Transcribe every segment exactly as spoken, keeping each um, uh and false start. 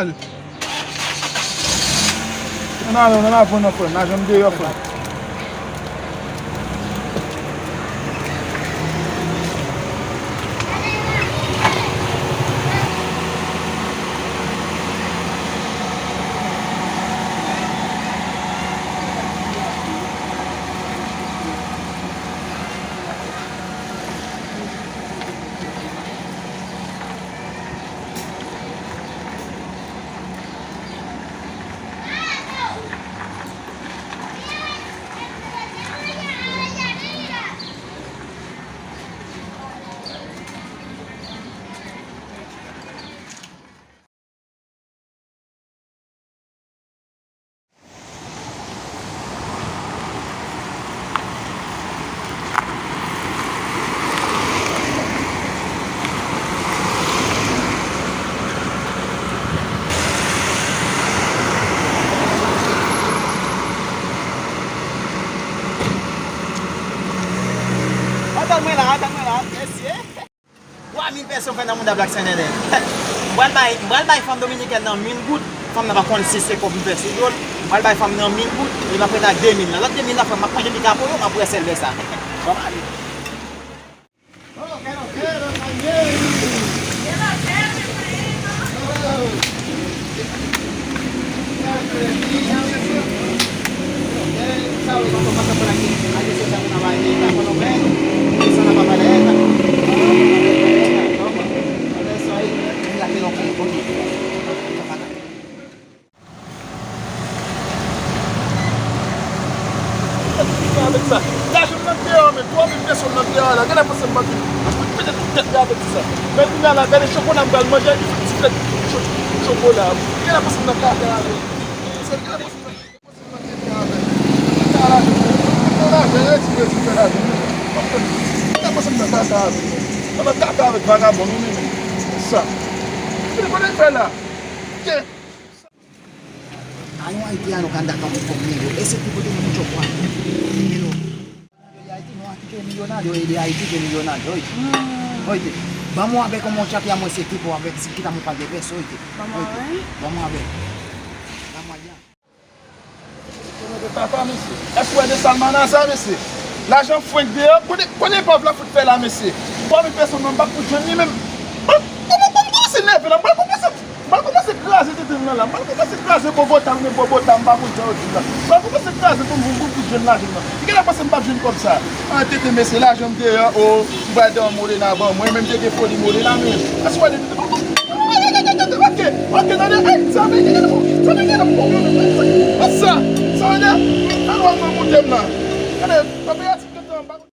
ale. Ann ale, ann ale, ann ale, frè m, lajan m deyò, frè m. Atann mwen la, atann mwen la, mesye. Twa mil pèso m fè nan mouda Black Saint Denis. M pral bay, m pral bay fanm dominikèn nan mil goud. Fanm nan pa konn si se kòb m fè sou do l. M pral bay fanm nan mil goud, e m ap ret ak de mil la. Lòt de mil la, frè m, m ap manje pika pou yo, m ap bwè sèl lè sa. Ban m ale. Avèk sa. Lajan m nan deyò, men twa mil pèso m nan deyò la. Gade panse m manke. Mwen pete tout tèt li avèk sa. Men kounye a la, gade chokola m pral manje, li fè ti tèt cho-, chokola. Gade panse m nan kaka avèk. Gade panse m nan kaka avèk. Kaka la, nan lajan, yo di yo di fè lajan. Gade panse m nan kaka avèk. Nan kaka avèk vagabon, nou menm. Sa. Gade kote l fè la. Ke A yon Ayiti a nou ka dakò pou kòb negro. E se pou kote nou pou chòp wa. Negro. Ayiti, nou a kite milyonario, e de Ayiti ke milyonario, oye. Oye. Ban mwen avè kòman w tchape a mwen se tout ou avè, si kita mwen pa gen pèsonn ete. Ban mwen avè. Ban mwen avè. Ban mwen avè. Papa, mesye. Èske w wè de Salmana sa, mesye? Lajan frenk deyò, kote, kote pòv la fout fè la, mesye? Twa mil pèsonn nan, m p ap fout jwenn li menm. Bon, kòman, kòman, kòman se nève la? M pral kòmanse, m pral kòmanse kraze tete m nan la. M pral kòmanse kraze bobota m, men bobota m, m pa konn jan yo di la. M pral kòmanse kraze pou m, pou m fout jwenn lajan nan. Ki gen lè panse m p ap jwenn kòb sa? An tete, mesye, lajan m deyò, o, m pral dèyè Molena ban mwen, men m te gen foli Molena, men. Èske w wè de Ok, ok, tande, ey, sa vle di, sa vle di, sa vle di, sa vle di, sa vle di, sa vle di, sa vle di, sa vle di, tande, tande, tande,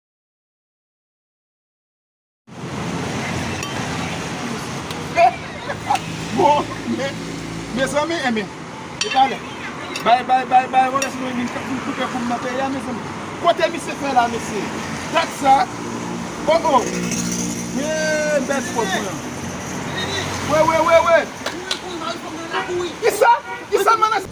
bon, men, mezanmi, enben, detalè. Bay, bay, bay, bay, wè, si nou vin, vin koupe kou m nan peyi a, mezanmi. Kote misye fè la, mesye? Gad sa. Oh, oh. Hey, bèl fòt mwen. Wè, wè, wè, wè. Kisa? Kisa, manas?